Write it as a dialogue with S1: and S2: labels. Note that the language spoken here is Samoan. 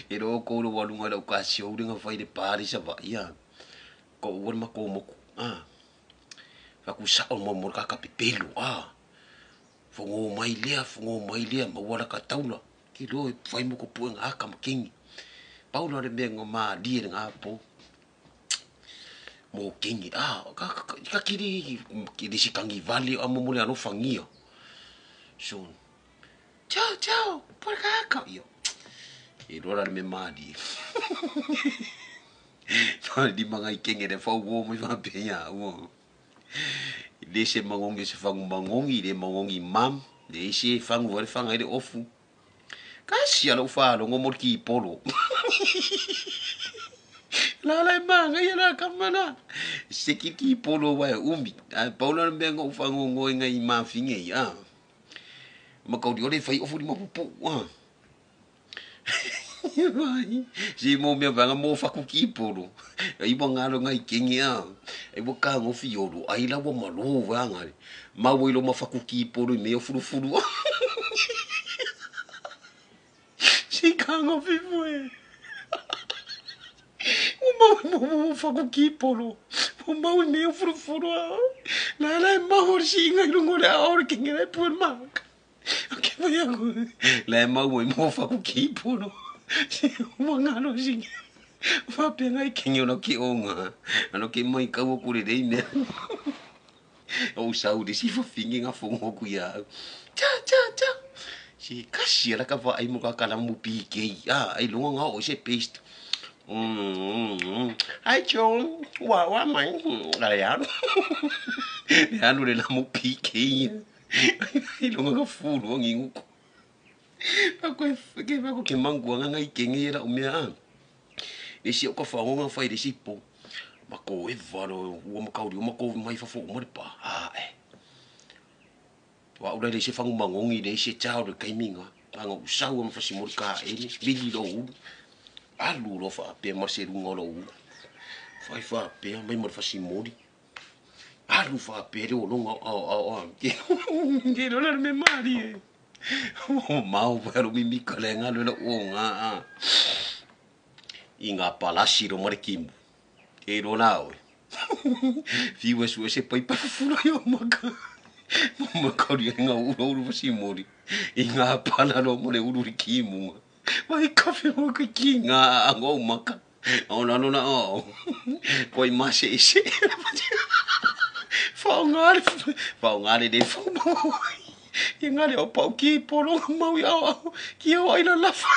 S1: E lo ko lo walunga le ka si o le fai le pari sa va ia. Ko ua ma ko moku. Ah. Fa ku sa o mo mo ka ka pepelu. Ah. Fongo mai lea, fongo mai lea, ma wala ka taula. Ki lo e fai mo ko puenga aka ma kingi. Paula le mea ngā mā lie le ngā po. Mo kingi. Ah, ka kiri kiri si kangi vali a mo mo le alo fangia. So, ciao, ciao, por ka ka. Io. E rora le me mā lie. Fa di mga i kenge le fau wo mai fa pe ya wo. Le se mangongi se fangu mangongi le mangongi mam le se fangu wale fanga ile ofu. Ka sia lo fa lo ngomo ki polo. La la manga ia la kamana. Se ki ki polo wa umi. A paula me ngo fangu ngo inga i ma finge ya. Ma kau di ole fai ofu di mapupu. Ah. Vai. Si mo mea vanga mo faku ki polo. Ai wa ngalo ngai kingi a. Ai wa ka ngo fi oro. Ai la wa malo wa ngai. Ma wo ilo ma faku ki polo i mea furu furu. Si ka ngo fi fue. O mau mo mo faku ki polo. O mau i mea furu furu. La la ma ho si ngai lungo le a ore kingi le pu ma. Ok, vai aku. La mau i mo faku ki polo. Si wa ngalo si. Fa pe ngai kingi ono ki onga. Ano ki mai kau ku le rei mea. O sau de si fa fingi nga fongo ku ia. Cha cha cha. Si kasi ala ka va ai mo ka kala mu pi ke. Ah, ai longa nga o se paste. Ai chon, wa wa mai. La ya. Ya no le la mu pi ke. Ai longa nga fulu ngi nguku. Ako e ke ba ko ke mangu nga ngai kenge la o mea. Le si o ka fa ngonga fai le si po. Ma ko e varo ua ma kauri o ma ko mai fa fo mo le pa. Ah e. Wa ura le se fangu mangongi le se chao le kaiminga. Anga usau ma fasi mo ka e ni vili lo u. Alu lo fa pe ma se runga lo u. Fai fa pe mai mo fasi mori. Alu fa pe le o longa au au au. Ke lo le me mari e. O mau pa lo mimi ka le nga lo le o nga a. I ngā palasi ro mare kimu. Ke ro la oe. Fiu e sue se pai pa fura i o maka. Mo makauri e ngā uro uru wasi mori. I ngā pala ro more uru ri kimu. Mai kafe mo ki ki ngā ango maka. O na no na o. Koi mase i se. Whaongare, whaongare le whaumau. I ngare o pau ki poro mau i au au. Ki au ai la lafa.